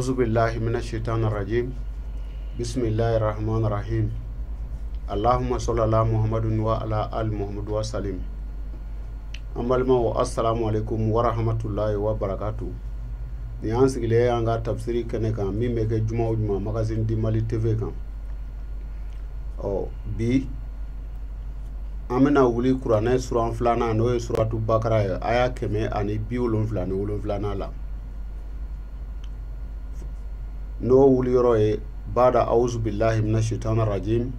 Auzu billahi minash shaitani rajim. Bismillahir rahmanir rahim. Allahumma salli ala Muhammadin wa ala ali Muhammad wa salim. An balimaw, assalamu alaikum wa rahmatullahi wa barakatuh. Ni an sigilen y'an ka tafsiri kɛnɛ kan min bɛ kɛ juma o juma Magazine du Mali TV kan. Ɔ bi an bɛna wuli kuranɛ suran filanan, n'o ye suratu Bakara ye, aya 177nan la. N'o wuli yɔrɔ ye bada auzu billahi minash shaitani rajim.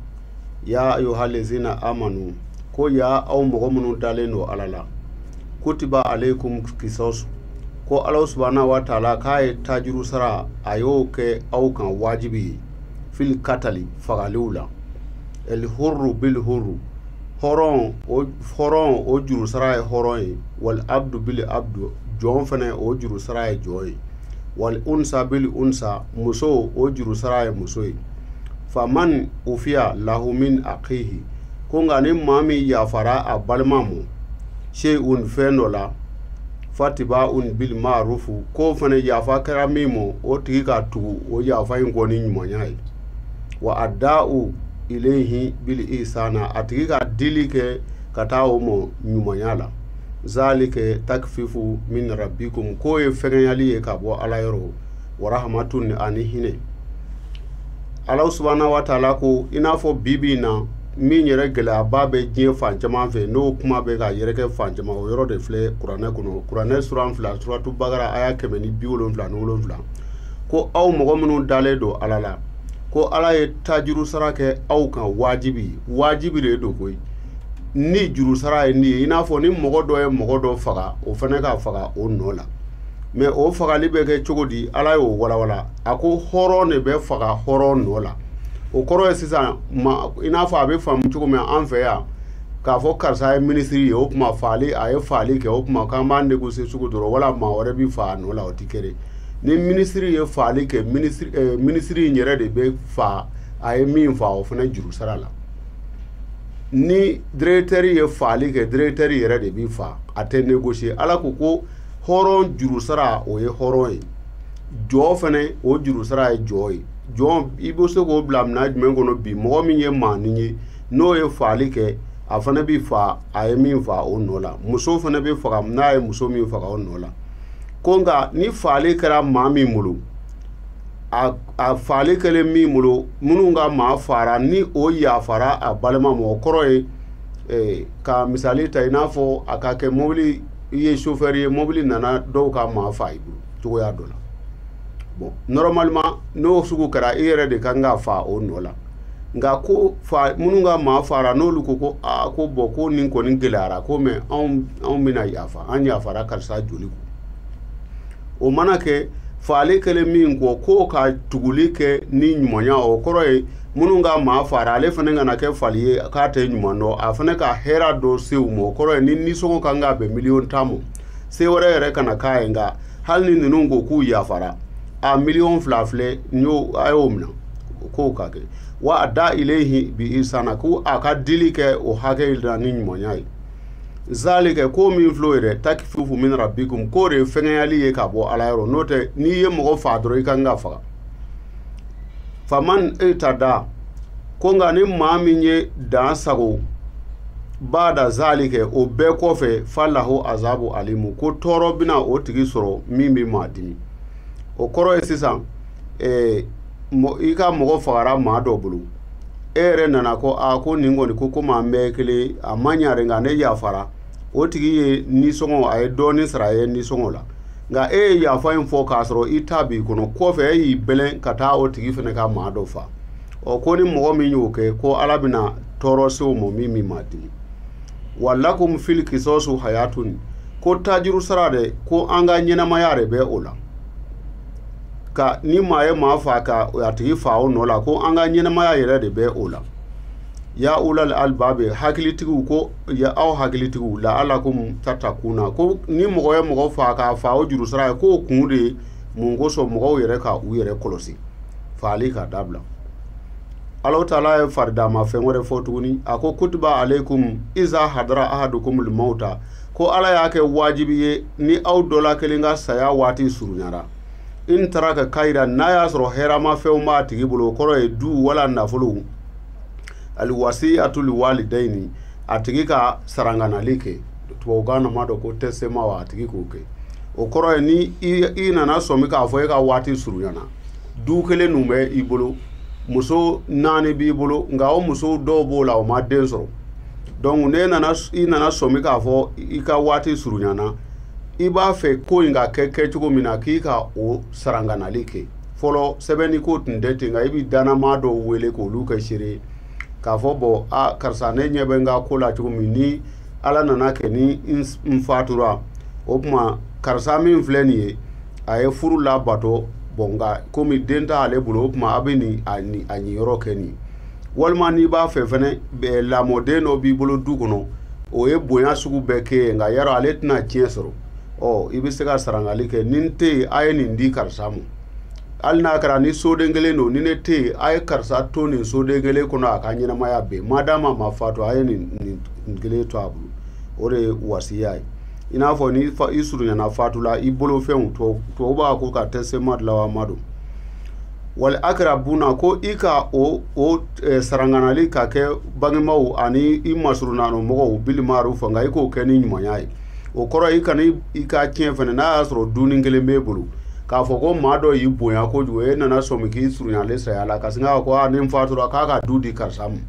Ya ayyuhallazina amanu, ko ya aw mɔgɔ minnu dalen don Ala la, kutiba alaykum qisas, ko Ala subhanahu wa ta'ala k'a ye tajuru sara a y'o kɛ aw kan wajibi ye, fil katali, fagaliw la, el hurru bil hurru, hɔrɔn o hɔrɔn o juru sara ye hɔrɔn ye, wal abdu bil abdu, jɔn fɛnɛ o juru sara ye jɔn ye, wal unsa bil unsa, muso o juru sara ye muso ye, faman ufiya lahu min aqihi, ko nka ni maa min yafara a balima ma shay'un fɛn dɔ la, fatiba un bil ma'rufu, ko fɛnɛ yafa kɛra min ma o tigi ka tugu o yafa in kɔ ni ɲumanya ye, wa adda'u ilayhi bil ihsana, a tigi ka dili kɛ ka taa o ma ɲumanya la, zalika takfifu min rabbikum, k'o ye fɛngɛyali ye ka bɔ Ala yɔrɔ, wa rahmatun, ani hinɛ. Ala subhanahu wa ta'ala ko i n'a fɔ bi bi in na min yɛrɛ gɛlɛyaba bɛ diɲɛ fan caman fɛ, n'o kuma bɛ ka yɛrɛkɛ fan caman, o yɔrɔ de filɛ kuranɛ kɔnɔ. Kuranɛ suran 2, suratu Bakara, aya 177, ko aw mɔgɔ minnu dalen don Ala la, ko Ala ye tajuru sara kɛ aw kan wajibi, wajibi de don koyi. Ni juru sara ye nin ye, i n'a fɔ ni mɔgɔ dɔ ye mɔgɔ dɔ faga, o fana ka faga o nɔ la. Mais o fagali bɛ kɛ cogo di? Ala y'o walawala. A ko hɔrɔn de bɛ faga hɔrɔn nɔ la. O kɔrɔ ye sisan, i n'a fɔ a bɛ faamu cogo min an fɛ yan, k'a fɔ karisa ye minisiri ye, o tuma faali, a ye faali kɛ, o tuma k'an b'a négocier cogo dɔrɔn, wala maa wɛrɛ bɛ fa a nɔ la, o tɛ kɛ dɛ. Ni minisiri ye faali kɛ, minisiri in yɛrɛ de bɛ fa a ye min fa o fana juru sara la. Ni directeur ye faali kɛ, directeur yɛrɛ de bɛ fa, a tɛ négocier. Ala ko ko hɔrɔn juru sara o ye hɔrɔn ye, jɔ fana o juru sara ye jɔ ye. Jɔn i bɛ se k'o bila minɛn jumɛn kɔnɔ bi? Mɔgɔ min ye maanin ye, n'o ye faali kɛ, a fana bɛ fa a ye min fa o nɔ la. Muso fana bɛ faga n'a ye muso min faga o nɔ la. Ko nka ni faali kɛra maa min bolo, a faali kɛlen min bolo, minnu ka maa fara ni o yafara a balima ma, o kɔrɔ ye ka misali ta, i n'a fɔ a ka kɛ mobili, i ye chauffeur ye, mobili nana dɔw ka maa fa i bolo cogoya dɔ la. Bon, normalement n'o sugu kɛra, i yɛrɛ de kan ka fa o nɔ la. Nka ko fa minnu ka maa fara, n'olu ko ko aa ko bɔn ko nin kɔni gɛlɛyara, ko mɛ anw bɛna yafa, an yafara karisa joli ko. O mana kɛ faali kɛlen min kɔ, k'o ka tuguli kɛ ni ɲumanya, o kɔrɔ ye minnu ka maa fara, ale fana kana kɛ fali ye k'a tɛ ɲuman dɔn, a fana ka hɛrɛ dɔ se u ma. O kɔrɔ ye ni nisɔngɔ kan ka bɛn 10 million ma, se wɛrɛ yɛrɛ kana k'a ye. Nka hali ni ninnu ko k'u yafara, a 2 million filɛ, n y'o a y'o minɛ, k'o ka kɛ wa a da ilayhi bi ihsana, ko a ka dili kɛ o hakɛ la ni ɲumanya ye. Zalika, ko min filɛ o yɛrɛ, takfifu min rabbikum, k'o de ye fɛngɛyali ye ka bɔ Ala yɔrɔ. N'o tɛ, n'i ye mɔgɔ fa dɔrɔn, i kan ka faga. Faman itada, ko nka ni maa min ye dan sago, bada zalika, o bɛɛ kɔfɛ, falahu azabu alimu, ko tɔɔrɔ bɛna o tigi sɔrɔ min bɛ maa dimi. O kɔrɔ ye sisan, i ka mɔgɔ fagara maa dɔ bolo, e yɛrɛ nana ko aa ko nin kɔni ko komi an bɛɛ ye kelen, a ma ɲa dɛ, nka ne yafara. O tigi ye nisɔngɔ, a ye dɔɔnin sara a ye nisɔngɔ la, nka e ye yafa in fɔ k'a sɔrɔ i ta b'i kɔnɔ. Kɔfɛ e y'i bɛlɛn ka taa o tigi fana ka maa dɔ fa. Ɔ ko ni mɔgɔ min y'o kɛ, ko Ala bɛna tɔɔrɔ se o ma min ma dimi. Wa lakum fil qisasi hayatun, ko tajuru sara dɛ, ko an ka ɲɛnamaya de bɛ o la. Ka ni maa ye maa fa ka a tigi fa o nɔ la, ko an ka ɲɛnamaya yɛrɛ de bɛ o la. Ya ulal albabe, hakilitigiw, ko ya aw hakilitigiw, la alakum tatakuna, ko ni mɔgɔ ye mɔgɔ fa k'a fa o juru sara ye, k'o kun de ye mun kosɔn mɔgɔw yɛrɛ ka u yɛrɛ kɔlɔsi faali ka dabila. Ala taala ye faridama fɛn wɛrɛ fɔ tuguni. A ko kutiba alaykum iza hadara ahadukum mauta, ko Ala y'a kɛ wajibi ye ni aw dɔ la kelen ka saya waati surunyara. In taraka kayira n'a y'a sɔrɔ hɛrɛma fɛnw b'a tigi bolo, o kɔrɔ ye du wala nafolo, alwasiyatu liwalidaini, a tigi ka saranganali kɛ, tubabukan na ma dɔn ko testament wa, a tigi k'o kɛ. O kɔrɔ ye ni i nana sɔmi k'a fɔ e ka waati surunyana, du kelen dun bɛ i bolo, muso 4 b'i bolo, nka o muso dɔw b'o la o ma den sɔrɔ. Donc ne nana i nana sɔmi k'a fɔ i ka waati surunyana, i b'a fɛ ko in ka kɛ kɛcogo min na k'i ka o saranganali kɛ. Fɔlɔ sɛbɛnni ko tun tɛ ten, nka i bɛ danama dɔw wele k'olu kɛ seere k'a fɔ bɔn a karisa ne ɲɛ bɛ n ka ko la cogo min, ni Ala nana kɛ ni n fatura, o tuma karisa min filɛ nin ye a ye furu labato, bɔn nka komi den t'ale bolo, o tuma a bɛ nin a ɲiyɔrɔ kɛ nin. Walima n'i b'a fɛ fɛnɛ lamɔden dɔ b'i bolo du kɔnɔ, o ye bonya sugu bɛɛ kɛ ye, nka yarɔ ale tɛna tiɲɛ sɔrɔ, ɔ i bɛ se ka sarangali kɛ, ni n tɛ yen a ye nin di karisa ma, hali n'a kɛra ni soden kelen don, ni ne tɛ yen a ye karisa to nin soden kelen kɔnɔ a ka ɲɛnamaya bɛɛ, madama ma fatu a ye nin kelen to a bolo. O de ye wasiya ye. I n'a fɔ ni i surunyana fatu la, i bolo fɛnw tubabu b'a ko ka testament dilan wa ma don. Wal akrabuna, ko i ka o saranganali ka kɛ bangebaaw ani i masurunnanɔ mɔgɔw bilimaru fɛ, nka i k'o kɛ ni ɲumanya ye. O kɔrɔ i kana i ka tiɲɛ fɛnɛ, n'a y'a sɔrɔ dumuni kelen b'e bolo, k'a fɔ ko maa dɔ y'i bonya kojugu, e nana sɔmi k'i surunyalen saya la, ka sin k'a ko a ni n fatura k'a ka du di karisa ma,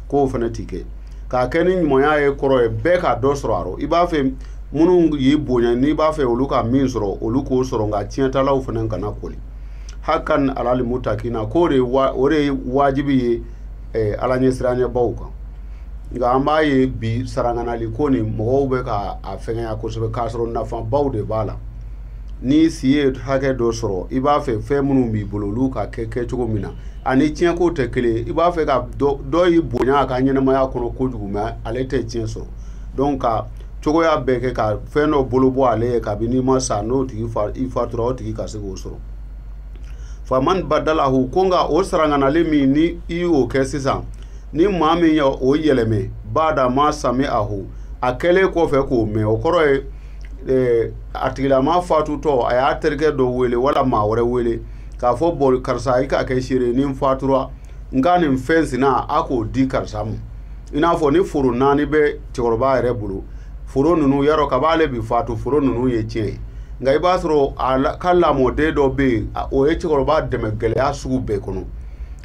k'o fɛnɛ ti kɛ. K'a kɛ ni ɲumanya ye kɔrɔ ye bɛɛ ka dɔ sɔrɔ a rɔ. I b'a fɛ minnu y'i bonya, n'i b'a fɛ olu ka min sɔrɔ olu k'o sɔrɔ, nka tiɲɛtalaw fɛnɛ kana koli. Hakan alal mutakina, k'o de o de ye wajibi ye Ala ɲɛsiranɲɛbaw kan. Nka an b'a ye bi saranganali ko nin mɔgɔw bɛ ka a fɛngɛya kosɛbɛ, k'a sɔrɔ nafabaw de b'a la. Ni si ye hakɛ dɔ sɔrɔ, i b'a fɛ fɛn minnu b'i bolo olu ka kɛ kɛcogo min na, ani tiɲɛko tɛ kelen. I b'a fɛ ka dɔ y'i bonya a ka ɲɛnamaya kɔnɔ kojugu, mɛ ale tɛ tiɲɛ sɔrɔ. Donc ka cogoya bɛɛ kɛ ka fɛn dɔ bolo bɔ ale ye kabini n'i ma sa, n'o tigi i fatura, o tigi ka se k'o sɔrɔ. Faman badalahu, ko nka o saranganali min ni i y'o kɛ sisan, ni maa min ye o yɛlɛmɛ bada ma sami ahu, a kɛlen kɔfɛ k'o mɛn, o kɔrɔ ye a tigilama fatutɔ a y'a terikɛ dɔ wele wala maa wɛrɛ wele k'a fɔ bɔn karisa i k'a kɛ seere, ni n fatura n ka nin fɛn sina a k'o di karisa ma. I n'a fɔ ni foro 4 bɛ cɛkɔrɔba yɛrɛ bolo, foro ninnu yarɔ kab'ale bi fatu, foro ninnu ye tiɲɛ ye. Nka i b'a sɔrɔ a ka lamɔden dɔ bɛ yen, o ye cɛkɔrɔba dɛmɛ gɛlɛya sugu bɛɛ kɔnɔ,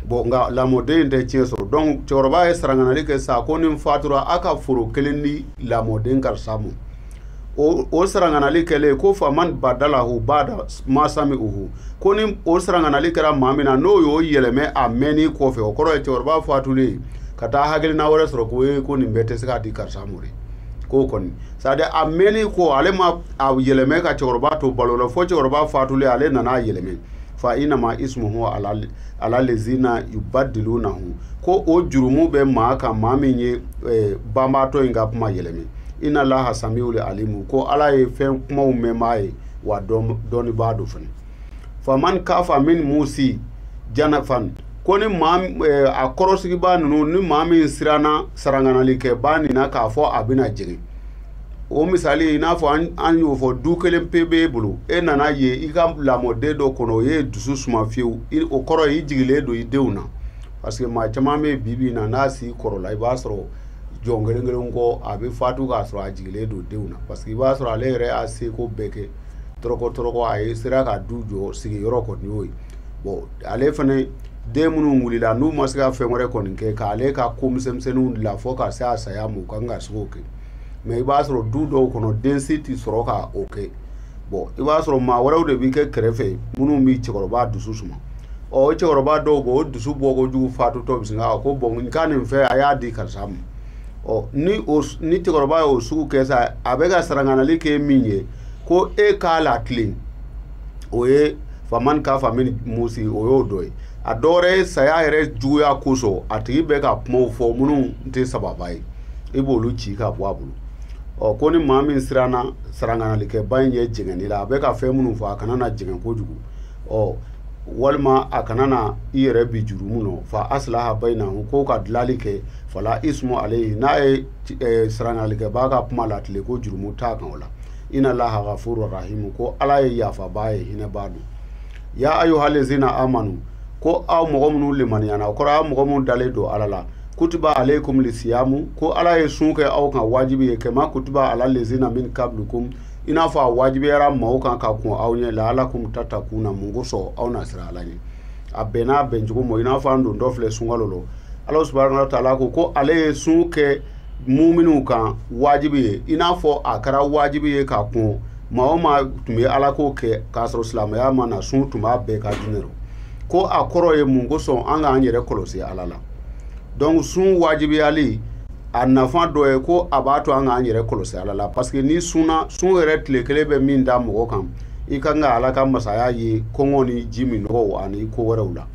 bɔn nka lamɔden in tɛ tiɲɛ sɔrɔ. Donc cɛkɔrɔba ye saranganali kɛ sa ko ni n fatura a ka foro kelen di lamɔden karisa ma. O saranganali kɛlen ko faman badalahu bada masami uhu, ko ni o saranganali kɛra maa min na n'o y'o yɛlɛmɛ a mɛnni kɔfɛ, o kɔrɔ ye cɛkɔrɔba fatulen ka taa hakilina wɛrɛ sɔrɔ ko ee ko nin bɛɛ tɛ se k'a di karisa ma dɛ, k'o kɔni c'est à dire a mɛnni kɔ ale ma a yɛlɛmɛ ka cɛkɔrɔba to balo la, fo cɛkɔrɔba fatulen ale nana a yɛlɛmɛ. Fa inama ismuhu ala lezina yubadilunahu, ko o jurumu bɛ maa kan maa min ye banbaatɔ in ka kuma yɛlɛmɛ. Inna laha samiul alimu, ko Ala ye fɛn kumaw mɛnbaa ye wa dɔnnibaa don fɛnɛ. Faman kafa min musi janafan, ko ni maa a kɔrɔsigibaa ninnu ni maa min siranna saranganali kɛbaa nin na k'a fɔ a bɛna jigin. O misali i n'a fɔ an y'o fɔ, du kelen pe b'e bolo, e nana ye i ka lamɔden dɔ kɔnɔ o ye dusu suma fiyewu, o kɔrɔ ye i jigilen don i denw na. Parce que maa caman bɛ bi bi in na n'a si kɔrɔla, i b'a sɔrɔ jɔn kelen kelen kɔ a bɛ fatu k'a sɔrɔ a jigilen don denw na, parce que i b'a sɔrɔ ale yɛrɛ y'a seko bɛɛ kɛ tɔrɔkɔ tɔrɔkɔ, a ye sera ka du jɔ sigiyɔrɔ kɔni y'o ye. Bon ale fɛnɛ den minnu wulila n'u ma se ka fɛn wɛrɛ kɔni kɛ k'ale ka ko misɛnmisɛnninw dilan fo ka se a saya ma, u kan ka se k'o kɛ. Mɛ i b'a sɔrɔ du dɔw kɔnɔ den si tɛ sɔrɔ ka o kɛ. Bon i b'a sɔrɔ maa wɛrɛw de b'i kɛ kɛrɛfɛ minnu bɛ cɛkɔrɔba dusu suma. Ɔ o cɛkɔrɔba dɔw b'o dusu bɔ kojugu fatutɔ bɛ sin k'a ko bɔn n ka nin fɛn a y'a di karisa ma. Ɔ ni cɛkɔrɔba y'o sugu kɛ sa, a bɛ ka saranganali kɛ min ye ko e k'a latilen, o ye faman ka famin musi, o y'o dɔ ye. A dɔ wɛrɛ ye saya yɛrɛ juguya kosɔn a tigi bɛ ka kumaw fɔ minnu tɛ sababa ye, i b'olu ci ka bɔ a bolo. Ɔ ko ni maa min siranna saranganalikɛba in ye jɛngɛnni la, a bɛ ka fɛn minnu fɔ a kana na jɛngɛn kojugu, ɔ walima a kana na i yɛrɛ bi jurumu nɔ. Fa asilaha bayinahu, ko ka dilali kɛ fala ismu alayhi, n'a ye saranganalikɛba ka kuma latilen ko jurumu t'a kan o la. Inna laha ghafurur rahimu, ko Ala ye yafabaa ye hinɛbaa don. Ya ayyuhallazina amanu, ko aw mɔgɔ minnu limaniyana, o kɔrɔ aw mɔgɔ minnu dalen don Ala la, kutiba alaykum lisiyamu, ko Ala ye sun kɛ aw kan wajibi ye, kama kutiba ala lezina min kablikum, i n'a fɔ a wajibiyara maaw kan ka kɔn aw ɲɛ, la alakum tatakuna, mun kosɔn aw na siran Ala ɲɛ. A bɛnna bɛncogo ma, i n'a fɔ an don dɔ filɛ sunkalo la, Ala subahana wa taala ko ale ye sun kɛ muminiw kan wajibi ye, i n'a fɔ a kɛra wajibi ye ka kɔn maa o maa tun bɛ Ala ko kɛ k'a sɔrɔ silamɛya ma na, sun tun b'a bɛɛ ka diinɛ rɔ. Ko a kɔrɔ ye mun kosɔn an k'an yɛrɛ kɔlɔsi Ala la. Donc sun wajibiyali a nafa dɔ ye ko a b'a to an k'an yɛrɛ kɔlɔsi Ala la, parce que ni sunna, sun yɛrɛ tile kelen bɛ min da mɔgɔ kan, i kan ka Ala ka masaya ye kɔngɔ ni ji minɔgɔw ani ko wɛrɛw la.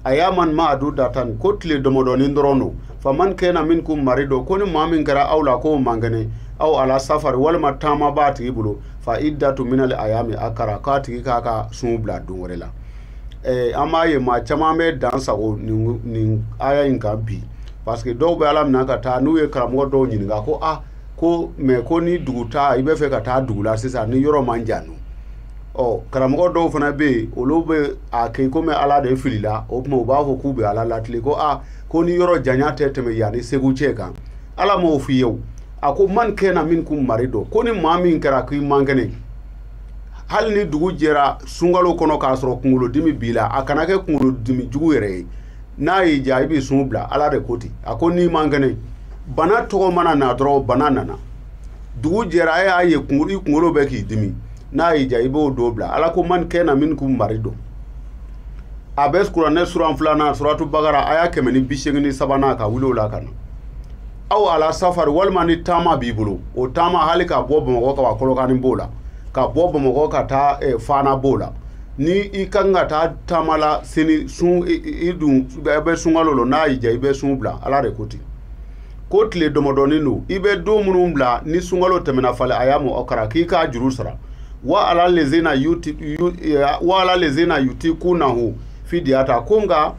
Ayaman ma adu datan, ko tile dɔmɔdɔnin dɔrɔn don. Faman kɛna minkum marido, ko ni maa min kɛra aw la k'o man kɛnɛ, aw ala safari walima taama b'a tigi bolo, fa iddatu minal ayami akara, k'a tigi k'a ka sun bila don wɛrɛ la. An b'a ye maa caman bɛ dan sago nin aya in kan bi, parce que dɔw bɛ Ala minɛ ka taa n'u ye karamɔgɔ dɔw ɲininka ko a ko mɛ ko ni dugu taa i bɛ fɛ ka taa dugu la sisan ni yɔrɔ man jan nɔ. Ɔ karamɔgɔ dɔw fana bɛ yen, olu bɛ a kɛ komi Ala de filila, o tuma u b'a fɔ k'u bɛ Ala latile, ko a ko ni yɔrɔ janya tɛ tɛmɛ yan ni Segu cɛ kan. Ala m'o f'i ye o. A ko man kɛna minkum marido, ko ni maa min kɛra k'i man kɛnɛ, hali ni dugu jɛra sunkalo kɔnɔ k'a sɔrɔ kunkolodimi b'i la, a kana kɛ kunkolodimi jugu yɛrɛ ye, n'a y'i diya i b'i sun bila. Ala de ko ten. A ko n'i man kɛnɛ, bana tɔgɔ mana na dɔrɔn bana nana, dugu jɛra e y'a ye i kunkolo bɛ k'i dimi, n'a y'i diya i b'o don bila. Ala ko man kɛna minkum marido. A bɛ kuranɛ suran 2nan suratu Bakara aya 183nan ka wuli o la ka na. Aw ala safari walima ni taama b'i bolo, o taama hali ka bɔ Bamakɔ ka wa Kɔlɔkani b'o la, ka bɔ Bamakɔ ka taa Fana b'o la, ni i kan ka taa taama la sini sun i dun i bɛ sunkalo la, n'a y'i diya i bɛ sun bila. Ala de ko ten. Ko tile dɔmɔdɔnin don, i bɛ don minnu bila ni sunkalo tɛmɛna falen a y'a mɔ kara k'i k'a juru sara. Wa ala lezina yuti wa ala lezina yutikunahu fidiyata, ko nka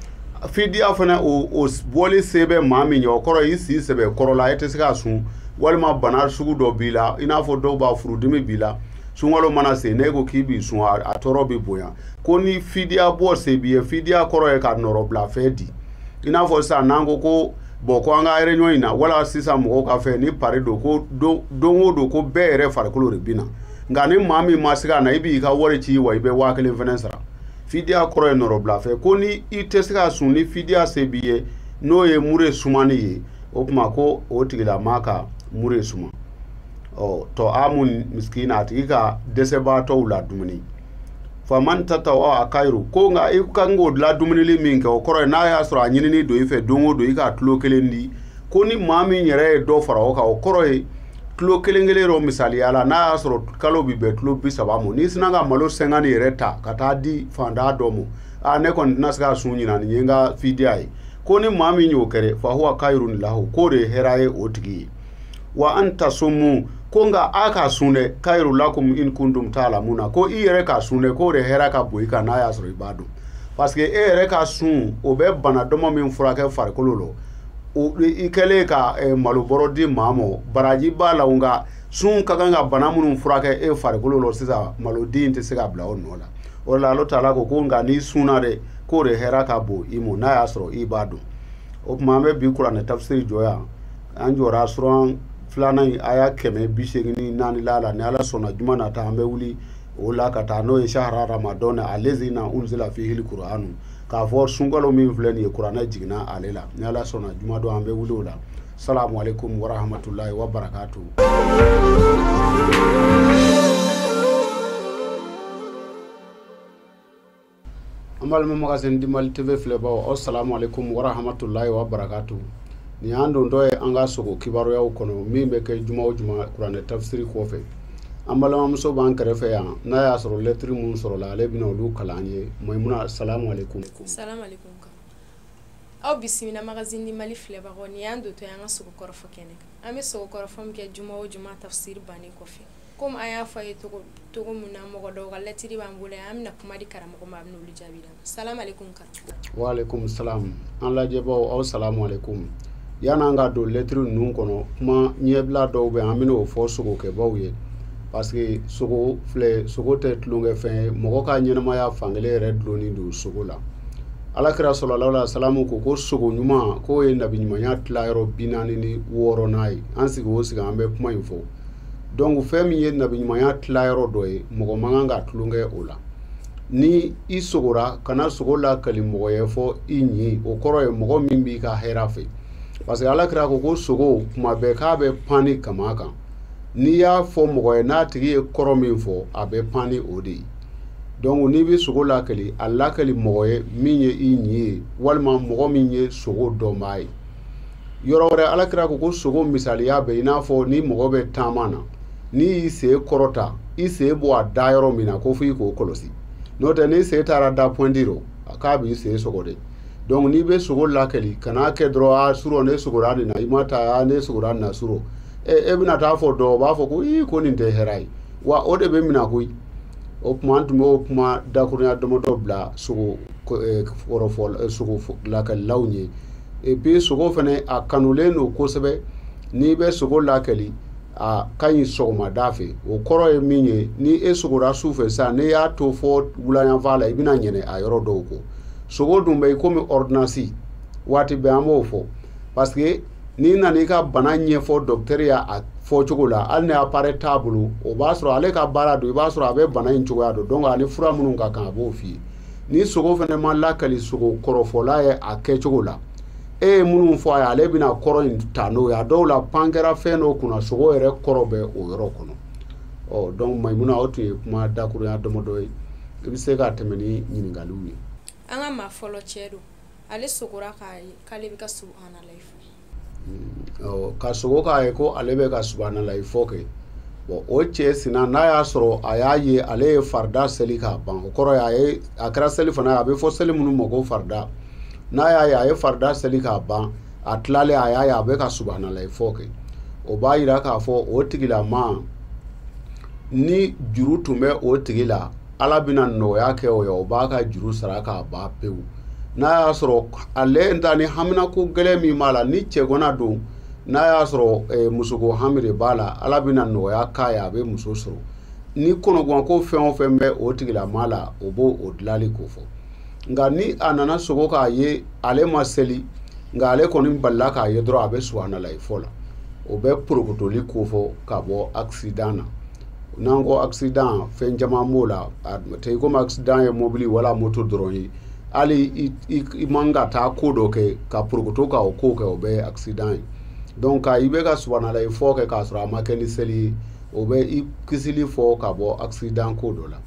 fidiya fana o bɔli se bɛ maa min ye, o kɔrɔ i si sɛbɛ kɔrɔ la, e tɛ se ka sun, walima bana sugu dɔ b'i la, i n'a fɔ dɔw b'a furudimi b'i la, sunkalo mana se n'e ko k'i b'i sun, a tɔɔrɔ bɛ bonya. Ko ni fidiya bɔ se b'i ye, fidiya kɔrɔ ye ka nɔrɔbila fɛn di, i n'a fɔ sisan n'an ko ko bɔn ko an ka réunion in na, wala sisan mɔgɔw ka fɛn ni pari don, ko don o don ko bɛɛ yɛrɛ farikolo de bɛ na, nka ni maa min ma se ka na, i b'i ka wari ci wa i bɛ 1000 fɛnɛ sara. Fidiya kɔrɔ ye nɔrɔbila fɛn. Ko ni i tɛ se ka sun ni fidiya se b'i ye, n'o ye mure sumani ye, o tuma ko o tigilamaa ka mure suma. Ɔ tɔ amu misikina, a tigi ka dɛsɛbaatɔw la dumuni. Faman tatawa a kayiru, ko nka i kan k'o la dumunili min kɛ, o kɔrɔ ye n'a y'a sɔrɔ a ɲinini don i fɛ don o don i ka tulo kelen di, ko ni maa min yɛrɛ ye dɔ fara o kan, o kɔrɔ ye tulo kelen kelen dɔ misaliya la, n'a y'a sɔrɔ kalo bi bɛn tulo 30 ma, n'i sina ka malo 50 yɛrɛ ta ka taa di fantan dɔ ma, a ne kɔni tɛna se ka sun ɲinan, nin ye n ka fidiya ye. Ko ni maa min y'o kɛ, fa huwa khayrun lahu, k'o de ye hɛrɛ ye o tigi ye. Wa an tasumu, ko nka a ka sun dɛ, khayru lakum in kuntum ta'lamuna, ko i yɛrɛ ka sun dɛ, k'o de hɛrɛ ka bon i kan n'a y'a sɔrɔ i b'a dɔn, parce que e yɛrɛ ka sun o bɛ bana dɔmɔ min furakɛ farikolo la, i kɛlen ka malobɔrɔ di maa ma, baraji b'a la, nka sun ka kan ka bana minnu furakɛ e farikolo la sisan, maloden tɛ se ka bila o nɔ la. O de la Ala taala ko ko nka n'i sunna dɛ, k'o de hɛrɛ ka bon i ma n'a y'a sɔrɔ i b'a dɔn. O tuma an bɛ bi kuranɛ tafsiri jɔ yan, an jɔra suran 2nan in aya 184 la, ni Ala sɔnna juma nata an bɛ wuli o la ka taa, n'o ye shahara ramadana alezina unzila fihil kur'anu, k'a fɔ sunkalo min filɛ nin ye kuranɛ jiginna ale la, ni Ala sɔnna juma don an bɛ wuli o la. Salamu alaikum wa rahmatulahi wa barakatuh. An balima Magazine du Mali TV filɛbaw, aw salamu alaikum wa rahmatulahi wa barakatuh. Nin y'an dontɔ ye an ka sogo kibaruyaw kɔnɔ min bɛ kɛ juma o juma kuranɛ tafsiri kɔfɛ. An balimamuso b'an kɛrɛfɛ yan, n'a y'a sɔrɔ lɛtiri mun sɔrɔla ale bɛna olu kalan an ye. Maimuna, salamu alaikum. Salamu alaikum. Aw bisimila Magazine du Mali filɛbagaw, nin y'an dontɔ ye an ka sogo kɔrɔfɔ kɛnɛ kan. An bɛ sogo kɔrɔfɔ min kɛ juma o juma tafsiri bannen kɔfɛ. Komi an y'a fɔ a ye cogo min na, mɔgɔ dɔw ka lɛtiri b'an bolo yan, an bɛna kuma di karamɔgɔ ma, a bɛna olu jaabi d'an ma. Salamu alaikum karamɔgɔ. Wa alaikum salam. An lajɛbaw, aw salamu alaikum. Yan'an ka don lɛtiri ninnu kɔnɔ, kuma ɲɛbila dɔw bɛ an bɛna o fɔ sogokɛbaw ye. Parce que sogo filɛ, sogo tɛ tulonkɛfɛn ye. Mɔgɔ ka ɲɛnamaya fankelen yɛrɛ dulonnen don sogo la. Alakira sallallahu alaihi wasallam ko sogo ɲuman k'o ye nabi ɲumanya tilayɔrɔ 46nan ye. An sigi o sigi an bɛ kuma in fɔ. Donc fɛn min ye nabi ɲumanya tilayɔrɔ dɔ ye, mɔgɔ man kan ka tulonkɛ o la. Ni i sogora, kana sogo lakali mɔgɔ ye fɔ i ɲin. O kɔrɔ ye mɔgɔ min b'i ka hɛrɛ fɛ. Parce que alakira ko sogo kuma bɛɛ k'a bɛ pan ni kaman kan. N'i y'a fɔ mɔgɔ ye n'a tigi ye kɔrɔ min fɔ, a bɛ pan ni o de ye. Donc n'i bɛ sogo lakali, a lakali mɔgɔ ye min ye i ɲin ye, walima mɔgɔ min ye sogo dɔnbaa ye. Yɔrɔ wɛrɛ alakira ko sogo misaliya bɛ i n'a fɔ ni mɔgɔ bɛ taama na, n'i y'i sen kɔrɔta, i sen bɔ a da yɔrɔ min na, ko f'i k'o kɔlɔsi. N'o tɛ n'i sen taara da pointe rɔ, k'a b'i sen sɔgɔ dɛ. Donc n'i bɛ sogo lakali, kan'a kɛ dɔrɔn a surɔ ne sogora nin na, i ma taa ne sogora nin na surɔ. E bɛna taa fɔ dɔ, o b'a fɔ ko ii ko nin tɛ hɛrɛ ye. Wa o de bɛ minɛ koyi. O tuma an tun b'o kuma dakurunya damadɔ bila sogo kɔrɔfɔ sogo lakalilaw ye. Et puis sogo fɛnɛ a kanulen don kosɛbɛ. N'i bɛ sogo lakali, a ka ɲi sɔgɔmada fɛ. O kɔrɔ ye min ye, ni e sogora su fɛ sisan, n'i y'a to fɔ wulayanfan la, i bɛna ɲinɛ a yɔrɔ dɔw kɔ. Sogo dun bɛ i komi ordonnance, waati bɛɛ an b'o fɔ. Parce que n'i nana i ka bana ɲɛfɔ docteur ya a fɔcogo la, hali ni appareil t'a bolo, o b'a sɔrɔ ale ka baara don, i b'a sɔrɔ a bɛ bana in cogoya dɔn. Donc ani fura minnu ka kan, a b'o f'i ye. Ni sogo fɛnɛ ma lakali sogo kɔrɔfɔla ye a kɛcogo la, e ye minnu fɔ a ye, ale bɛna kɔrɔ in ta n'o ye. A dɔw la pan kɛra fɛn dɔ kunna, sogo yɛrɛ kɔrɔ bɛ o yɔrɔ kɔnɔ. Ɔ donc Mayimuna, o tun ye kuma dakurunya damadɔ ye. I bɛ se ka tɛmɛ ni ɲininkaliw ye. An ka maa fɔlɔ cɛ don, ale sogora k'a ye k'ale bɛ ka subahanallahi fɔ. Ka sogo k'a ye ko ale bɛ ka subahanallahi fɔ kɛ. Bon, o cɛ sina n'a y'a sɔrɔ a y'a ye ale ye farida seli k'a ban, o kɔrɔ ye a ye a kɛra seli fana ye, a bɛ fɔ seli minnu ma ko farida. N'a y'a ye a ye farida seli k'a ban, a tilalen a y'a ye a bɛ ka subahanallahi fɔ kɛ, o b'a yira k'a fɔ o tigilama ni juru tun bɛ o tigi la, Ala bɛna nɔgɔya kɛ o ye, o b'a ka juru sara k'a ban pewu. N'a y'a sɔrɔ ale ta ni haminako gɛlɛn min b'a la, ni cɛgana don, n'a y'a sɔrɔ musoko hami de b'a la, Ala bɛna nɔgɔya k'a ye, a bɛ muso sɔrɔ. Ni kɔnɔguwanko fɛn o fɛn bɛ o tigilama la, o b'o o dilali ko fɔ. Nka ni a nana sogo k'a ye ale ma seli, nka ale kɔni balila k'a ye dɔrɔn a bɛ subahanallahi fɔ la, o bɛ porokotoli ko fɔ ka bɔ accident na. N'an ko accident, fɛn caman b'o la. A tɛ i komi accident ye mobili wala moto dɔrɔn ye. Hali i man ka taa ko dɔ kɛ ka porokoto ka o ko kɛ, o bɛ accident ye. Donc i bɛ ka subahanallahi fɔ kɛ k'a sɔrɔ a ma kɛ ni seli ye, o bɛ i kisili fɔ ka bɔ accident ko dɔ la.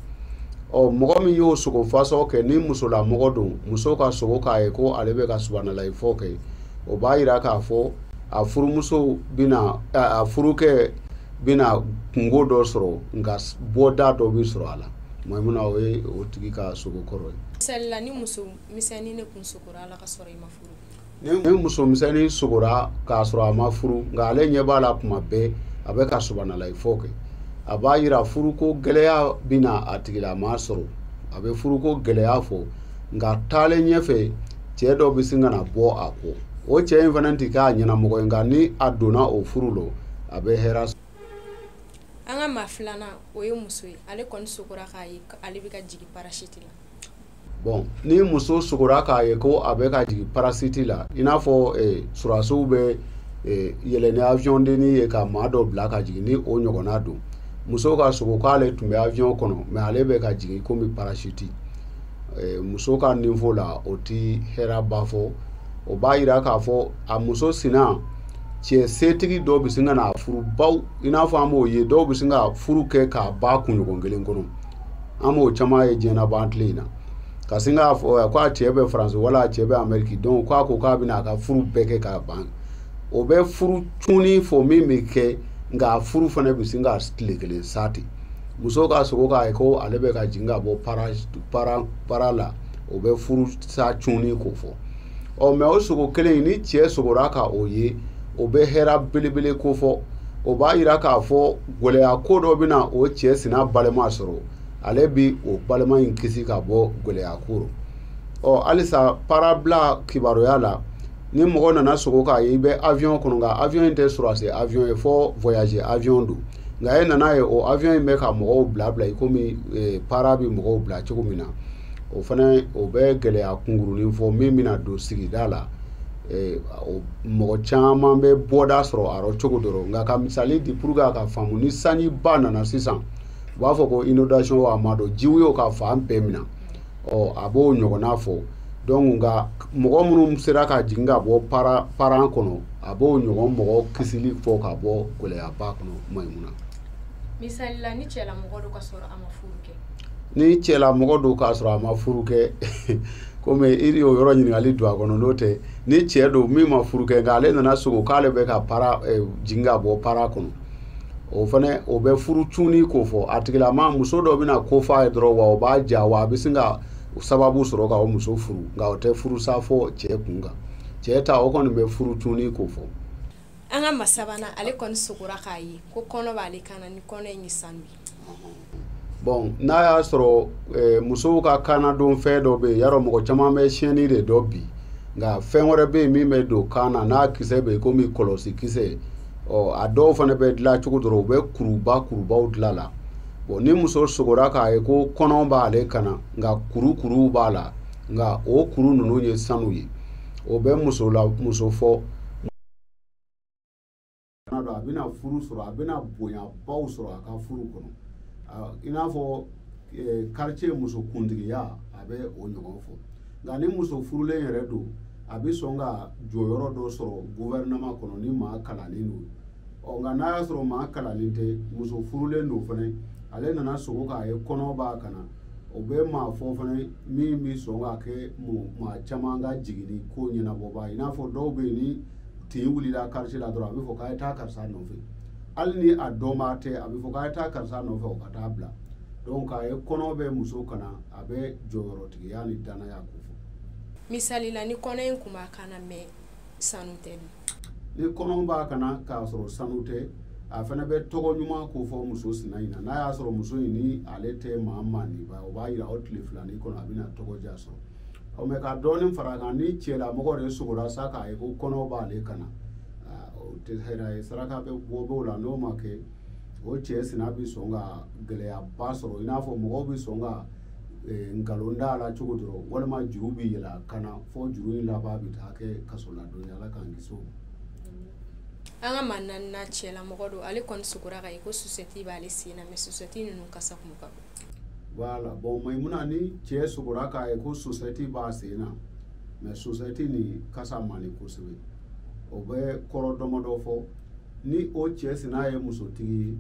Ɔ mɔgɔ min y'o sogo fasɔ kɛ, ni musolamɔgɔ don, muso ka sogo k'a ye ko ale bɛ ka subahanallahi fɔ kɛ, o b'a yira k'a fɔ a furumuso bɛna a furukɛ bɛna kungo dɔ sɔrɔ, nka bɔda dɔ bɛ sɔrɔ a la. Mayimuna, o ye o tigi ka sogo kɔrɔ ye. Misali la, ni muso misɛnnin de kun sogora a la ka sɔrɔ i ma furu. Ni muso misɛnnin sogora k'a sɔrɔ a ma furu, nka ale ɲɛ b'a la kuma bɛɛ a bɛ ka subahanallahi fɔ kɛ, a b'a yira furuko gɛlɛya bɛna a tigilama sɔrɔ. A bɛ furuko gɛlɛya fɔ, nka taalen ɲɛfɛ cɛ dɔ bɛ sin ka na bɔ a kɔ. O cɛ in fana tɛ k'a ɲɛnamɔgɔ ye, nka ni a donna o furu la, a bɛ hɛrɛ sɔrɔ. An ka maa filanan, o ye muso ye. Ale kɔni sogora k'a ye ale bɛ ka jigin parachute la. Bon, ni muso sogora k'a ye ko a bɛ ka jigin parachute la, i n'a fɔ sɔrɔdasiw bɛ yɛlɛ ni avion denni ye ka maa dɔ bila ka jigin, ni o ɲɔgɔnna don, muso ka sogo k'ale tun bɛ avion kɔnɔ, mais ale bɛ ka jigin komi parachute. Muso ka niveau la, o ti hɛrɛba fɔ. O b'a yira k'a fɔ a muso sina cɛ setigi dɔw bɛ sin ka na furu baw, i n'a fɔ an b'o ye, dɔw bɛ sin ka furu kɛ k'a ba kunɲɔgɔn kelen kɔnɔ. An b'o caman ye diɲɛlaban tile in na. Ka sin k'a fɔ k'a cɛ bɛ Faransi wala a cɛ bɛ Amérique, donc k'a ko k'a bɛna a ka furu bɛɛ kɛ k'a ban. O bɛ furu cunni fɔ min bɛ kɛ, nka furu fana bɛ sin ka tile kelen sa ten. Muso ka sogo k'a ye ko ale bɛ ka jigin ka bɔ para la, o bɛ furu sa cunni ko fɔ. Ɔ mais o sogo kelen in, ni cɛ sogora ka o ye, o bɛ hɛrɛ belebele ko fɔ. O b'a yira k'a fɔ gɛlɛya ko dɔ bɛna o cɛ sina balima sɔrɔ, ale bi o balima in kisi ka bɔ gɛlɛya ko rɔ. Ɔ halisa parabila kibaruya la, ni mɔgɔ nana sogo k'a ye i bɛ avion kɔnɔ, nka avion in tɛ sɔrɔdasi avion ye, fɔ voyage avion don, Nka e nana ye o avion in bɛ ka mɔgɔw bila bila i komi para bɛ mɔgɔw bila cogo min na, o fana o bɛ gɛlɛya kunkurunin fɔ min bɛna don sigida la. Mɔgɔ caman bɛ bɔda sɔrɔ a rɔ cogo dɔ rɔ. Nka ka misali di pour que a ka faamu, ni sanjiba nana sisan, u b'a fɔ ko inondation a ma dɔn, jiw y'o ka fan bɛɛ minɛ. Ɔ a b'o ɲɔgɔnna fɔ. Donc nka mɔgɔ minnu sera ka jigin ka bɔ paran kɔnɔ, a b'o ɲɔgɔn mɔgɔ kisili fɔ ka bɔ gɛlɛyaba kɔnɔ Mayimuna. Misali la, ni cɛlamɔgɔ don ka sɔrɔ a ma furu kɛ. Ni cɛlamɔgɔ don k'a sɔrɔ a ma furu kɛ, komi i y'o yɔrɔ ɲininkali don a kɔnɔ, n'o tɛ ni cɛ don min ma furu kɛ nka ale nana sogo k'ale bɛ ka para jigin ka bɔ para kɔnɔ, o fana o bɛ furu cunni ko fɔ. A tigilama muso dɔ bɛna ko f'a ye dɔrɔn, wa o b'a ja, wa a bɛ sin ka sababu sɔrɔ ka o muso furu, nka o tɛ furusa fɔ cɛ kun kan. Cɛ ta o kɔni bɛ furu cunni ko fɔ. An ka maa sabanan, ale kɔni sogora k'a ye ko kɔnɔ b'ale kan na, ni kɔnɔ in ye sanu ye. Bon, n'a y'a sɔrɔ musow ka kannadon fɛn dɔ bɛ yen, yarɔ mɔgɔ caman bɛ siyɛnni de dɔn bi, nka fɛn wɛrɛ bɛ yen min bɛ don kan na n'a kisɛ bɛ yen komi kɔlɔsi kisɛ. Ɔ a dɔw fana bɛ dilan cogo dɔ la, u bɛ kuruba kurubaw dilan la. Bon, ni muso sogora k'a ye ko kɔnɔ b'ale kan na, nka kurukuruw b'a la, nka o kuru ninnu ye sanu ye, o bɛ muso la muso fɔ. A bɛna furu sɔrɔ, a bɛna bonyabaw sɔrɔ a ka furu kɔnɔ. I n'a fɔ quartier muso kuntigiya, a bɛ o ɲɔgɔn fɔ. Nka ni muso furulen yɛrɛ don, a bɛ sɔn ka jɔyɔrɔ dɔ sɔrɔ gouvernement kɔnɔ ni maa kalannen don. Ɔ nka n'a y'a sɔrɔ maa kalannen tɛ, muso furulen don fana, ale nana sogo k'a ye kɔnɔ b'a kana, o bɛ maa fɔ fana min bɛ sɔn ka kɛ maa caman ka jiginni ko ɲɛnabɔba. I n'a fɔ dɔw bɛ yen ni tin wulila quartier la dɔrɔn, a bɛ fɔ k'a ye taa karisa nɔfɛ, hali ni a dɔnbaa tɛ, a bɛ fɔ k'a ye taa karisa nɔfɛ, o ka taa bila. Donc k'a ye kɔnɔ bɛ muso kana, a bɛ jɔyɔrɔtigiya ni danaya ko fɔ. Misali la, ni kɔnɔ in kun b'a kan na mɛ sanu tɛ dun. Ni kɔnɔ b'a kana k'a sɔrɔ sanu tɛ, a fana bɛ tɔgɔ ɲuman ko fɔ muso sina in na. N'a y'a sɔrɔ muso in ni ale tɛ maa mandiba, o b'a yira o tile filanin kɔnɔ a bɛna tɔgɔ diya sɔrɔ. Ɔ mɛ ka dɔɔnin fara a kan, ni cɛlamɔgɔ de sogora sa k'a ye ko kɔnɔ b'ale kana, o tɛ hɛrɛ ye, saraka bɛ bɔ b'o la. N'o ma kɛ, o cɛ sina bɛ sɔn ka gɛlɛyaba sɔrɔ, i n'a fɔ mɔgɔw bɛ sɔn ka nkalon da la cogo dɔrɔn, walima juru bɛ yɛlɛ a kan na fo juru in laban bɛ taa kɛ kasoladon ye. Ala k'an kisi o ma. An ka maa naaninan cɛlamɔgɔ don, ale kɔni sogora k'a ye ko sosɛti b'ale sen na, mɛ sosɛti ninnu kasa kun ka bon. Voilà, bon Mayimuna, ni cɛ sogora k'a ye ko sosɛti b'a sen na, mɛ sosɛti nin kasa man di kosɛbɛ, o bɛ kɔrɔ damadɔ fɔ. Ni o cɛ sina ye musotigi ye,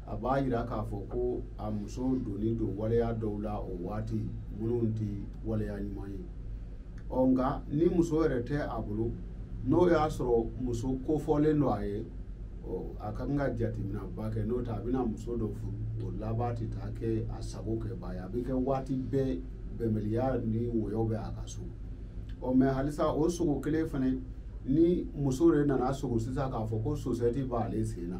a b'a yira k'a fɔ ko a muso donni don waleya dɔw la o waati minnu tɛ waleya ɲuman ye. Ɔ nka ni muso yɛrɛ tɛ a bolo, n'o y'a sɔrɔ muso kofɔlen don a ye, a ka kan ka jateminɛba kɛ, n'o tɛ a bɛna muso dɔ furu, o laban tɛ taa kɛ a sago kɛba ye, a bɛ kɛ waati bɛɛ bɛnbaliya ni wɔyɔ bɛ a ka so. Ɔ mɛ halisa o sogo kelen fana, ni muso de nana sogo sisan k'a fɔ ko sosɛti b'ale sen na,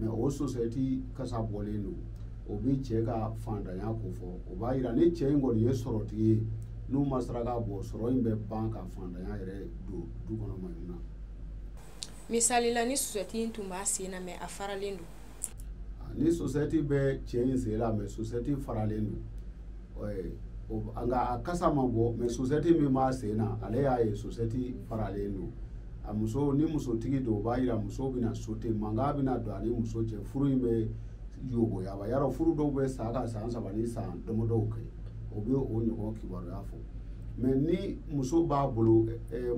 mɛ o sosɛti kasa bɔlen don, o bɛ cɛ ka fantanya ko fɔ. O b'a yira ni cɛ in kɔni ye sɔrɔtigi ye, n'u ma saraka bɔ, sɔrɔ in bɛ ban ka fantanya yɛrɛ don du kɔnɔ Mayimuna. Misali la, ni sosɛti in tun b'a sen na mɛ a faralen don. Ni sosɛti bɛ cɛ in sen la mɛ sosɛti faralen don, nka a kasa ma bɔ, mɛ sosɛti min b'a sen na, ale y'a ye sosɛti faralen don. A muso, ni musotigi don, o b'a yira muso bɛna sote, mankan bɛna don a ni muso cɛ, furu in bɛ yoboyaba. Yarɔ furu dɔw bɛ sa ka san 3 ni san damadɔw kɛ, o bɛ o ɲɔgɔn kibaruya fɔ. Mɛ ni muso b'a bolo,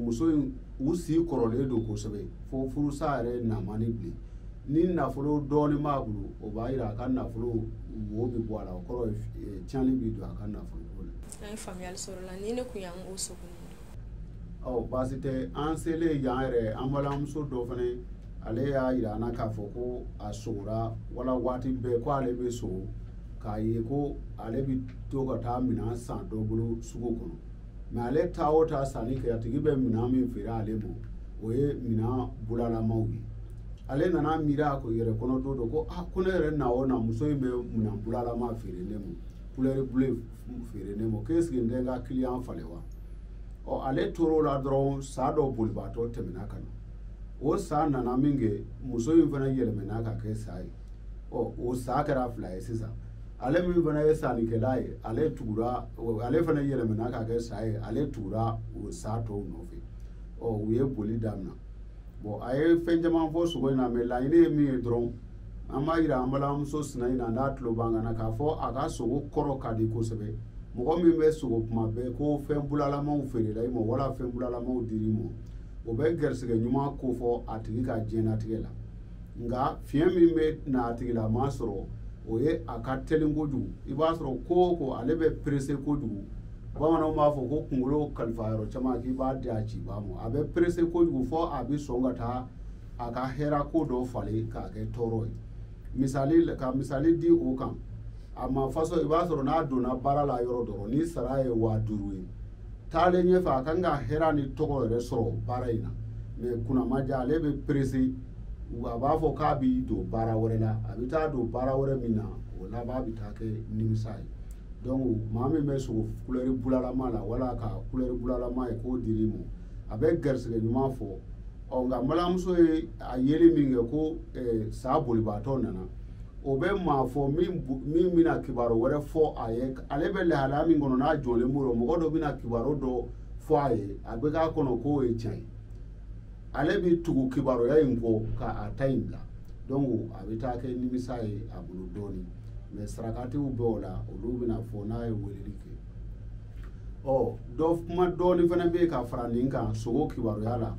muso in u si kɔrɔlen don kosɛbɛ fo furusa yɛrɛ namani bilen, ni nafolo dɔɔnin b'a bolo, o b'a yira a ka nafolo wo bɛ bɔ a la, o kɔrɔ ye tiɲɛni bɛ don a ka nafolo ko la. An ye faamuyali sɔrɔ o la, ni ne kun y'an o sogo. Ɔ baasi tɛ, an selen yan yɛrɛ, an balimamuso dɔ fana, ale y'a yira an na k'a fɔ ko a sogora wala waati bɛɛ ko ale bɛ sogo, k'a ye ko ale bɛ to ka taa minɛn san dɔ bolo sugu kɔnɔ, mɛ ale taa o taa sanni kɛ, a tigi bɛ minɛn min feere ale ma, o ye minɛn bulalamaw ye. Ale nana miiri a yɛrɛ kɔnɔ don dɔ ko a ko ne yɛrɛ na o na muso in bɛ minɛn bulalama feere ne ma, couleur bleue feere ne ma, k'e sigi n tɛ n ka client falen wa? Ɔ ale tor'o la dɔrɔn, sa dɔ bolibaatɔ tɛmɛna ka na. O sa nana min kɛ, muso in fana yɛlɛmana ka kɛ sa ye. Ɔ o sa kɛra 2 ye sisan. Ale min fana ye sannikɛla ye, ale tugura, ale fana yɛlɛmana ka kɛ sa ye, ale tugura o sa tɔw nɔfɛ. Ɔ u ye boli daminɛ. Bon a ye fɛn caman fɔ sogo in na, mais laɲini ye min ye dɔrɔn, an b'a yira an balimamuso sina in na n'a tulo b'an kan na k'a fɔ a ka sogo kɔrɔ ka di kosɛbɛ. Mɔgɔ min bɛ sogo kuma bɛɛ ko fɛn bulalamaw feerela i ma wala fɛn bulalamaw dir'i ma, o bɛ garisigɛ ɲuman kofɔ a tigi ka diɲɛlatigɛ la. Nka fiɲɛ min bɛ na a tigilama sɔrɔ, o ye a ka teli kojugu. I b'a sɔrɔ ko o ko ale bɛ perese kojugu. Bamananw b'a fɔ ko kunkolo kalifa yɔrɔ caman k'i b'a di a cibaa ma. A bɛ perese kojugu fɔ a bɛ sɔn ka taa a ka hɛrɛ ko dɔ falen k'a kɛ tɔɔrɔ ye. Misali, ka misali di o kan, a ma faso i b'a sɔrɔ n'a donna baara la yɔrɔ dɔ ni sara ye 5000 ye, taalen ɲɛfɛ a kan ka hɛrɛ ni tɔgɔ yɛrɛ sɔrɔ baara in na, mais kunnamaja ale bɛ perese, a b'a fɔ k'a b'i don baara wɛrɛ la, a bɛ taa don baara wɛrɛ min na, o laban bɛ taa kɛ nimisa ye. Donc maa min bɛ sogo kulɛri bulalama la wala ka kulɛri bulalama ye k'o dir'i ma, a bɛ garisigɛ ɲuman fɔ. Ɔ nka balimamuso ye a yeli min kɛ ko sa bolibaatɔ nana, o bɛ maa fɔ min bɛna kibaru wɛrɛ fɔ a ye. Ale bɛ lahalaya min kɔnɔ n'a jɔlen b'o rɔ, mɔgɔ dɔ bɛna kibaru dɔ fɔ a ye, a bɛ k'a kɔnɔ k'o ye tiɲɛ ye. Ale bɛ tugu kibaruya in kɔ ka a ta in bila. Donc a bɛ taa kɛ nimisa ye a bolo dɔɔnin. Mais sarakatiw bɛ o la, olu bɛna fɔ n'a ye weleli kɛ. Ɔ dɔ kuma dɔɔnin fana bɛ yen ka fara nin kan sogo kibaruya la,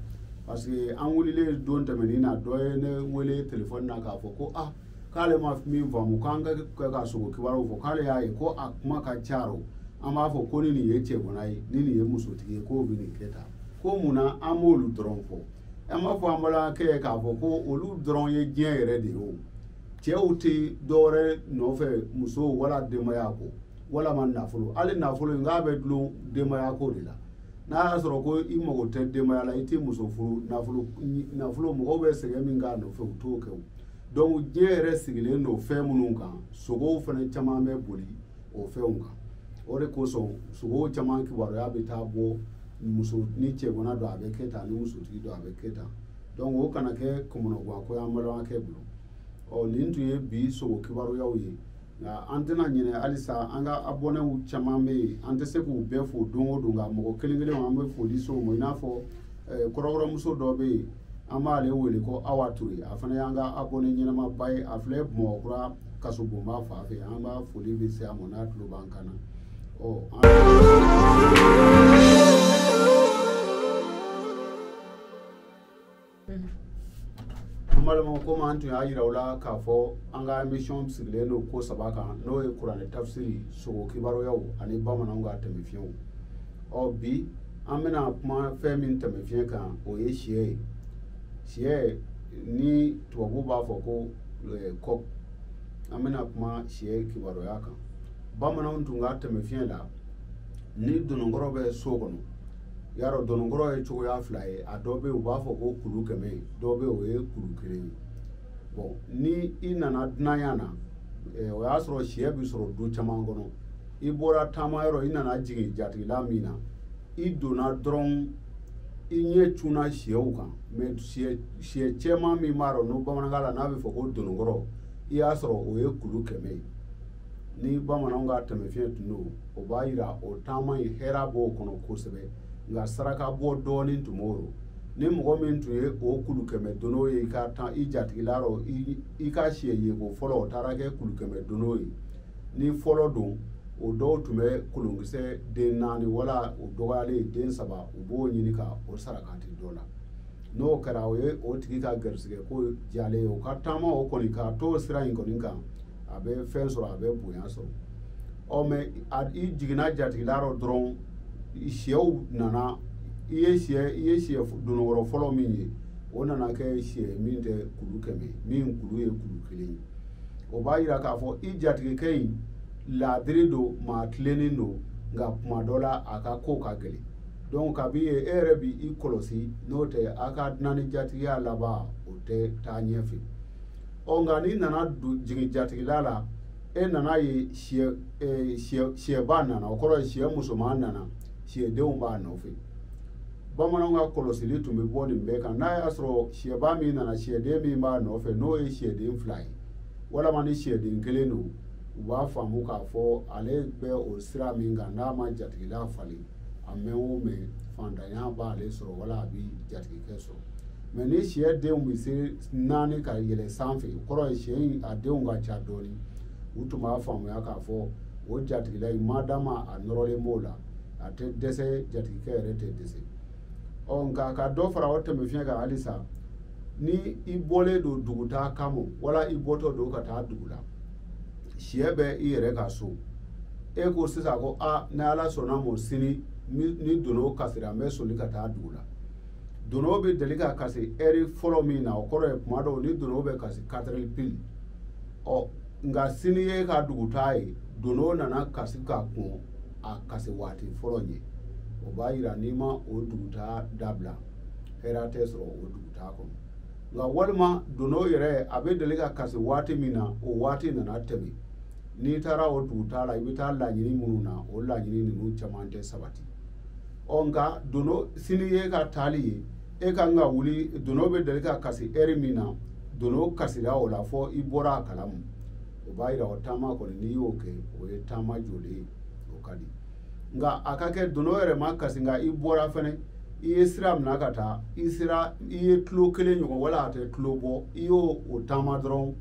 parce que an wulilen don tɛmɛnen na, dɔ ye ne wele telefɔni na k'a fɔ ko ah k'ale ma min faamu, k'an ka kɛ ka sogo kibaruw fɔ, k'ale y'a ye ko a kuma ka ca o. An b'a fɔ ko ni nin ye cɛbɔnna ye, ni nin ye musotigi ye, k'o bɛ nin kɛ tan. Ko munna an b'olu dɔrɔn fɔ? An b'a fɔ an balimakɛ ye k'a fɔ ko olu dɔrɔn ye diɲɛ yɛrɛ de ye o. Cɛw tɛ dɔwɛrɛ nɔfɛ musow wala denbaya kɔ, walama nafolo. Hali nafolo in k'a bɛ dulon denbaya ko de la. N'a y'a sɔrɔ ko i mago tɛ denbaya la, i tɛ muso furu, nafolo mɔgɔw bɛ sɛgɛn min k'a nɔfɛ, u t'o kɛ o. Donc diɲɛ yɛrɛ sigilen don fɛn minnu kan, sogow fana caman bɛ boli o fɛnw kan. O de kosɔn sogow caman kibaruya bɛ taa bɔ muso ni cɛbɔnna don a bɛ kɛ tan, ni musotigi don a bɛ kɛ tan. Donc o kana kɛ kɔmɔnɔguwako ye an balimakɛ bolo. Ɔ nin tun ye bi sogo kibaruyaw ye. Nka an tɛna ɲinɛ halisa an ka abonnéw caman bɛ yen, an tɛ se k'u bɛɛ fo don o don, nka mɔgɔ kelen kelen an bɛ foli se u ma. I n'a fɔ kɔrɔkɔrɔmuso dɔ bɛ yen, an b'ale wele ko Awa Ture, a fana y'an ka abonné ɲɛnamaba ye, a filɛ Bamakɔkura kasobonba fan fɛ, an b'a foli bɛ se a ma n'a tulo b'an kan na. Ɔ an balimaw, komi an tun y'a yira u la k'a fɔ an ka émission sigilen don ko 3 kan, n'o ye kuranɛ tafsiri, sogo kibaruyaw ani bamananw ka tɛmɛfiɲɛw. Ɔ bi an bɛna kuma fɛn min tɛmɛfiɲɛ kan, o ye sɛ ye. Sɛ ni tubabu b'a fɔ ko coq. An bɛna kuma sɛ kibaruya kan. Bamananw tun ka tɛmɛfiɲɛ la, ni dononkɔrɔ bɛ so kɔnɔ, yarɔ dononkɔrɔ ye cogoya 2 ye, a dɔ bɛ yen u b'a fɔ ko kulu 100, dɔ bɛ yen o ye kulu 1 ye. Bon ni i nana dunanya na, o y'a sɔrɔ sɛ bɛ sɔrɔ du caman kɔnɔ. I bɔra taama yɔrɔ, i nana jigin jatigila min na, i donna dɔrɔn i ɲɛ cunna sɛw kan. Mais sɛ cɛman min b'a dɔn n'o bamanankan la n'a bɛ fɔ ko dononkɔrɔ, i y'a sɔrɔ o ye kulu 100 ye. Ni bamananw ka tɛmɛfiɲɛ tun don, o b'a yira o taama in hɛrɛ b'o kɔnɔ kosɛbɛ. Nka saraka bɔ dɔɔnin tun b'o rɔ. Ni mɔgɔ min tun ye o kulu 100 dono ye i ka taa i jatigila rɔ, i ka sɛ yeko fɔlɔ, o taara kɛ kulu 100 dono ye. Ni fɔlɔ don, o dɔw tun bɛ kolonkisɛ den 4 wala o dɔgɔyalen den 3, u b'o ɲini ka o sarakati dɔ la. N'o kɛra, o ye o tigi ka garisigɛ ko diyalen ye. O ka taama o kɔni ka t'o sira in kɔni kan, a bɛ fɛn sɔrɔ, a bɛ bonya sɔrɔ. Ɔ mais i jiginna jatigila rɔ dɔrɔn, sɛw nana, i ye sɛ dononkɔrɔ fɔlɔ min ye, o nana kɛ sɛ min tɛ kulu 100, min kulu ye kulu 1 ye. O b'a yira k'a fɔ i jatigikɛ in laadiri don, maa tilennen don, nka kuma dɔ la a ka ko ka gɛlɛn. Donc kabi yen e yɛrɛ b'i kɔlɔsi, n'o tɛ a ka dunan ni jatigiya laban o tɛ taa ɲɛfɛ. Ɔ nka n'i nana jigin jatigila la, e nana ye sɛba nana, o kɔrɔ ye sɛ musoman nana, sɛdenw b'a nɔfɛ. Bamananw ka kɔlɔsili tun bɛ bɔ nin bɛɛ kan. N'a y'a sɔrɔ sɛba min nana, sɛden min b'a nɔfɛ, n'o ye sɛden 2 ye, Walama ni sɛden kelen don, u b'a faamu k'a fɔ ale bɛ o sira min kan, n'a ma jatigila falen, a mɛn o mɛn fantanya b'ale sɔrɔ wala a bɛ jatigikɛ sɔrɔ. Mɛ ni sɛ denw bɛ se 4 ka yɛlɛ sanfɛ, o kɔrɔ ye sɛ in a denw ka ca dɔɔni. U tun b'a faamuya k'a fɔ o jatigila in madama a nɔrɔlen b'o la, a tɛ dɛsɛ, jatigikɛ yɛrɛ tɛ dɛsɛ. Ɔ nka ka dɔ fara o tɛmɛfiɲɛ kan halisa, ni i bɔlen don dugutaa kama wala i bɔtɔ don ka taa dugu la, sɛ bɛ i yɛrɛ ka so, e ko sisan ko a ni Ala sɔnna ma sini ni dono kasira n bɛ soli ka taa dugu la. Dono bɛ deli ka kasi ɛri fɔlɔ min na, o kɔrɔ ye kuma dɔw ni dono bɛ kasi 4 heures pile. Ɔ nka sini ye ka dugutaa ye, dono nana kasi ka kɔn a kasi waati fɔlɔ ɲɛ. O b'a yira n'i ma o dugutaa dabila, hɛrɛ tɛ sɔrɔ o dugutaa kɔnɔ. Nka walima dono yɛrɛ a bɛ deli ka kasi waati min na, o waati nana tɛmɛ. N'i taara o dugutaa la, i bɛ taa laɲini minnu na, o laɲini ninnu caman tɛ sabati. Ɔ nka dono sini ye ka taali ye, e kan ka wuli, dono bɛ deli ka kasi ɛri min na, dono kasira o la fɔ i bɔra a kalama. O b'a yira o taama kɔni n'i y'o kɛ, o ye taama jɔlen ye, o ka di. Nka a ka kɛ dono yɛrɛ ma kasi, nka i bɔra fɛnɛ, i ye sira minɛ ka taa, i sera, i ye tulo kelen ɲɔgɔn wala a tɛ tulo bɔ, i y'o o taama dɔrɔn,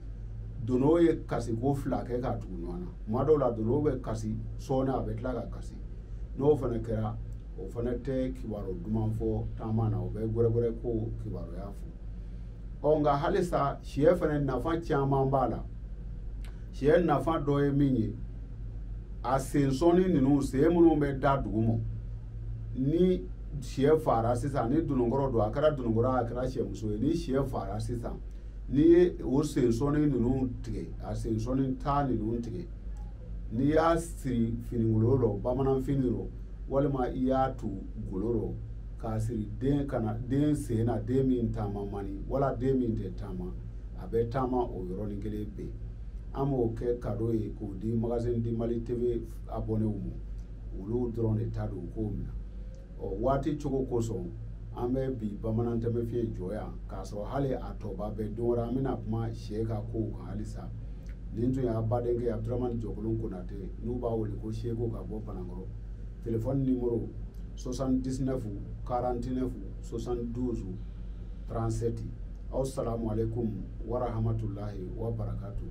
dono ye kasiko 2 kɛ ka tugu ɲɔgɔn na. Kuma dɔw la dono bɛ kasi sɔɔni, a bɛ tila ka kasi. N'o fana kɛra, o fana tɛ kibaru duman fɔ taama na, o bɛ gɛrɛgɛrɛ ko kibaruya fɔ. Ɔ nka halisa sɛ fana nafa caman b'a la. Sɛ nafa dɔ ye min ye, a sensɔnni ninnu, sen minnu bɛ da duguma, ni sɛ fara sisan, ni dononkɔrɔ don, a kɛra dononkɔrɔ a kɛra sɛmuso ye, ni sɛ fara sisan, n'i ye o sensɔnni ninnu tigɛ, a sensɔnni ta ninnu tigɛ, n'i y'a siri finigolo rɔ, bamananfini rɔ, walima i y'a tu golo rɔ k'a siri den kana den sen na, den min taama man di wala den min tɛ taama, a bɛ taama o yɔrɔnin kelen bɛɛ. An b'o kɛ cadeau ye k'o di Magazine du Mali TV abonnéw ma, olu dɔrɔn de ta don k'o minɛ. Ɔ waati cogo kosɔn an bɛ bi bamanan tɛmɛfiɲɛ jɔ yan, k'a sɔrɔ hali a tɔba bɛɛ don wɛrɛ an bɛna kuma sɛ ka kow kan halisa. Nin tun y'a badenkɛ Abdramane Jɔkolon Konate, n'u b'a wele ko Seko ka bɔ Banankɔrɔ. Téléphone numéro 79 49 72 37. Aw salamu alaikum wa rahmatullahi wa barakatuh.